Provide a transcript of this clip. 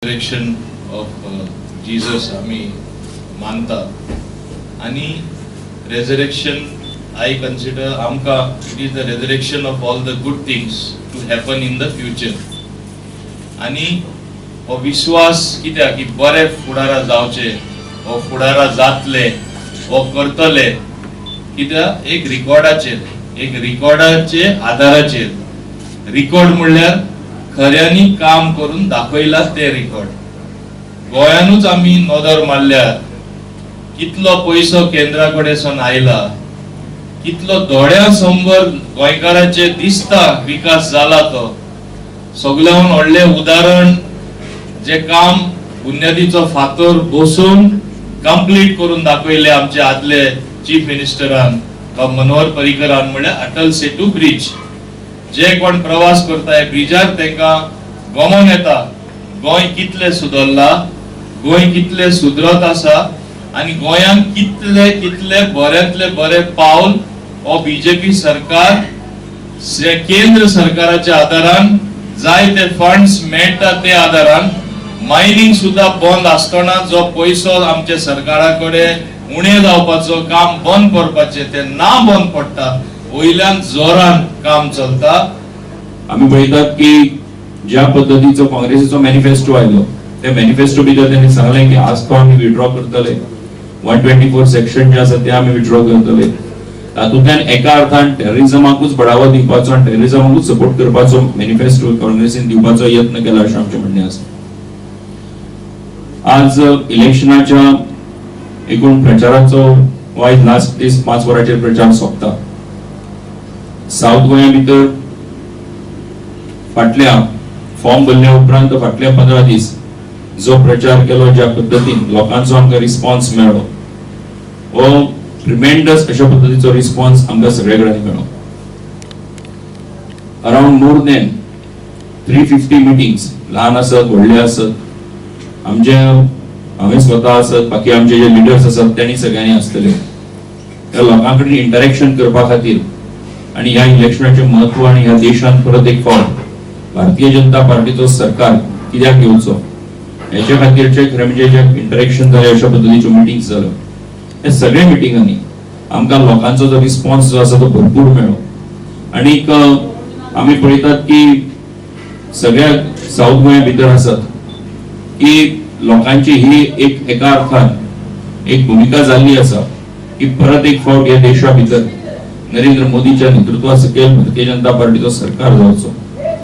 Resurrection of Jesus आमी मानता आनी रेजरेक्शन I consider आमकां it is the resurrection of all the good things to happen in the future. आनी हो विश्वास कित्याक की बरे फुडारा जावचे, हो फुडारा जातले, हो करतले, कित्याक एक रिकॉर्डाचेर, एक रिकॉर्डाचे आधाराचेर. रिकॉर्ड म्हणल्यार खऱ्यांनी काम करून दाखयला ते रिकॉर्ड. गोंयानूच आमी नदर मारल्यार कितलो पयसो केंद्रा कडेन आयला, कितलो दोळ्यां समोर गोंयकाराचे दिसता विकास जाला तो. सगळ्याहून व्हडलें उदाहरण जे काम बुन्यादीचो फातर बसून कंप्लीट करून दाखयले आमचे आदले चीफ मिनिस्टरान मनोहर पर्रीकरान, म्हणल्यार अटल सेतू ब्रिज. जे कोण प्रवास करता ब्रिजार तांकां गमोन येता गोंय कितले सुदरला, गोंय कितले सुदरत आसा आनी गोंयांत कितले कितले बऱ्यांतले बरे पावल हो बीजेपी सरकार केंद्र सरकाराच्या आदारान जाय ते फंड्स मेळटा ते आदारान मायनिंग सुद्धा बंद आसतना जो पयसो आमच्या सरकारा कडेन उणें जावपाचो काम बंद करपाचें ते ना बंद पडटा, वयल्यान जोरान काम चलता. आमी पळयतात की ज्या पद्दतीचो काँग्रेसीचो मॅनिफेस्टो आयलो त्या मॅनिफेस्टो भितर त्यांनी सांगलें की आज तो आमी विड्रॉ करतले, 124 सेक्शन जे आसा ते आमी विड्रॉ करतले. तातूंतल्यान एका अर्थान टेररिजमाकूच बढावो दिवपाचो आनी टेररिजमाकूच सपोर्ट करपाचो मॅनिफेस्टो काँग्रेसीन दिवपाचो यत्न केला अशें आमचें म्हणणें आसा. आज इलेक्शनाच्या एकूण प्रचाराचो वायज लास्ट दीस 5 वरांचेर प्रचार सोंपता. सावथ गोंया भितर फाटल्या फॉर्म भरल्या उपरांत फाटल्या 15 दीस जो प्रचार केलो, ज्या पद्दतीन लोकांचो आमकां रिस्पॉन्स मेळ्ळो हो ट्रिमेंडस अशा पद्दतीचो रिस्पॉन्स आमकां सगळे कडेन मेळ्ळो. अरावंड मोर दॅन 350 मिटिंग्स, ल्हान आसत व्हडले आसत, आमचे हांवें स्वता आसत बाकी आमचे जे लिडर्स आसात त्यांनी सगळ्यांनी आसतले, त्या लोकां कडेन इंटरेक्शन करपा खातीर आनी ह्या इलेक्शनाचें म्हत्व आनी ह्या देशांत परत एक फावट भारतीय जनता पार्टीचो सरकार कित्याक येवचो हेच्या खातीरचे खरें म्हणजे जे इंटरेक्शन जालें अशा पद्दतीच्यो मिटिंग्स जाल्यो, ह्या सगळ्या मिटिंगांनी आमकां लोकांचो जो रिस्पॉन्स जो आसा तो भरपूर मेळ्ळो. आनीक आमी पळयतात की सगळ्या सावथ गोंया भितर आसत की लोकांची ही एक एका अर्थान एक भुमिका जाल्ली आसा की परत एक फावट ह्या देशा भितर नरेंद्र मोदीच्या नेतृत्वा सकयल भारतीय जनता पार्टीचो सरकार जावचो.